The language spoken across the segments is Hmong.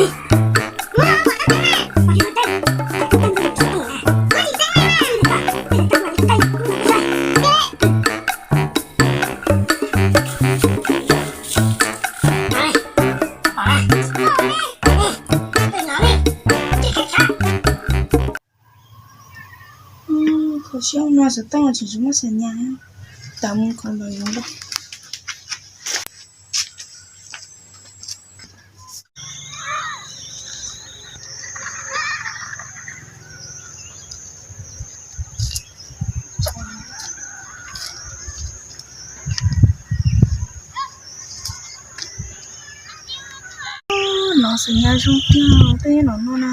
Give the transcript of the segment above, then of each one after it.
Kho siab no xov tooj tseem tsis muaj xim nyas, tau mus kho los yuav npaj. Los xim nyas zoo tiag, tej nyob no no na.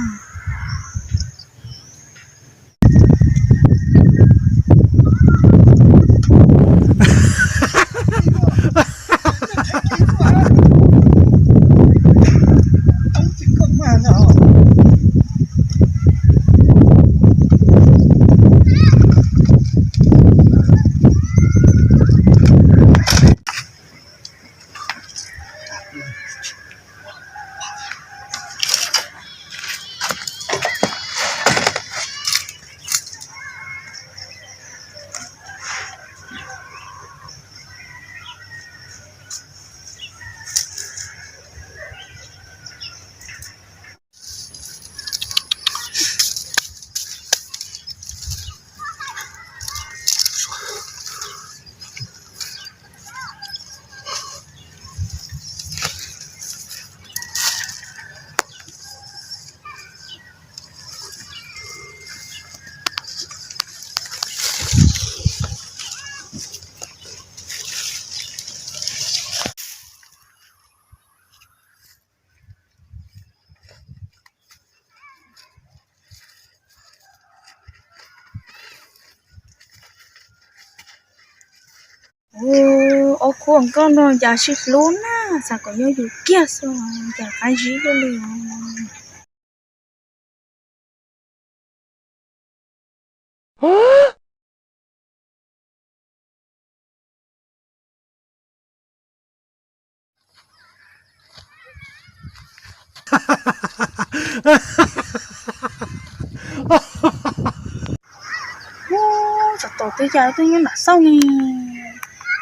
Ob khub nkauj no cas sib hlub na, xav kom nyob yus kiag xwb, cas qab zib luaj li os. Ub, tsov tom twb cas twb nyob nram xauj ne.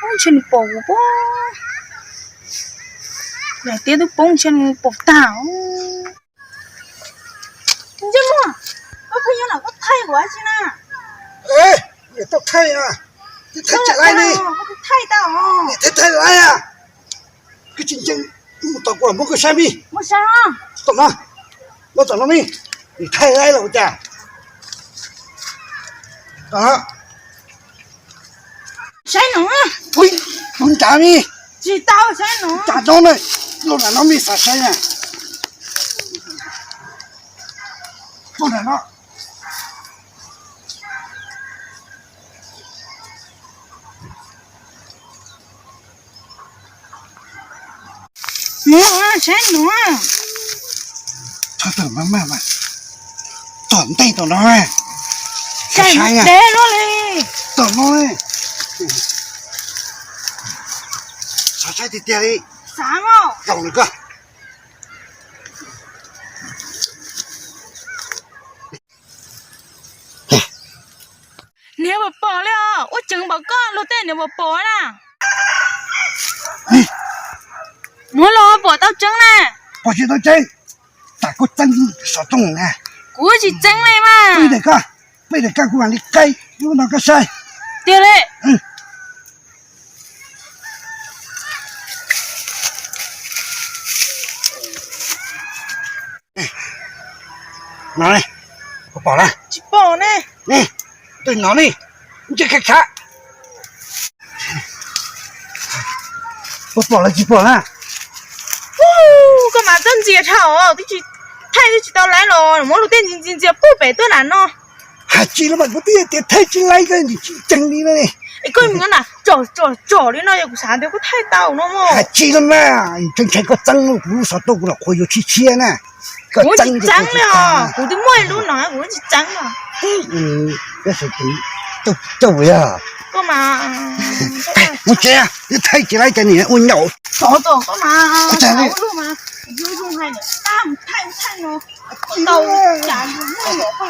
Ub, ntshe nws pom kuv pob. Daim tiab twb poob ntshe nws pom tag. Ntsej muag, koj pheej nyob nram koj thaij kuv dab tsi na? Thaij, thaij tsis laib li. Thaij tau, thaij laib a. Koj tsis ntseeg, mus tom kuv muab koj saib mi. Tom no, muab tom no mi. Nws thaij laib los ua cas? Tom no. Saib no. Ui, tus nrad mi. Tsis tau saib no. Nrad no na, los nram no mi xav saib na. Los nram no. Mus saib no. Thaij tom no mas, tom ntej tom no. Saib deb luaj li. Tom no. Xav saib tiag tiag li. Xav mas. Zaum nws koj. Niag pom pom li os, ua tseev npaum koj luag tej niag pom pom na. Muab los pom tau tseeb na. Pom tsis tau tseeb, tas koj txeeb xov tooj na. Kuv tsis txeeb li mas. Peb daim koj, peb daim koj kuv mam li qaij lub no koj saib. Tiag li. No, pom pom na. Tsis pom ne. Twb no ne, ntsej khav khav. Pom pom los tsis pom na. Koj mas txawj ntxias dhau, twb tsis, thaij twb tsis tau laib los muab luag tej ntxias ntxias pub pem tuaj nram no. Hais tsis los mas kuv twb tias thaij tsis laib koj tsis ntseeg li no ne. Es koj mus na, tsom tsom tsom li no yog kuv xav tias koj thaij tau no mas. Hais tsis los mas, ntshai ntshai koj txeeb kuv lub xov tooj kuv los qhuas yuav tshiab tshiab na. Kuv tsis txeeb li os, kuv twb muaj ib lub no kuv tsis txeeb os. Coj puas yog? Mus tsev, thaij tsis laib cov niag ua nyaum.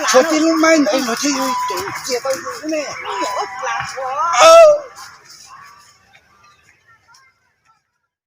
Tshuav tib lub maib ntawd los thiaj yuav cia tau yus ne.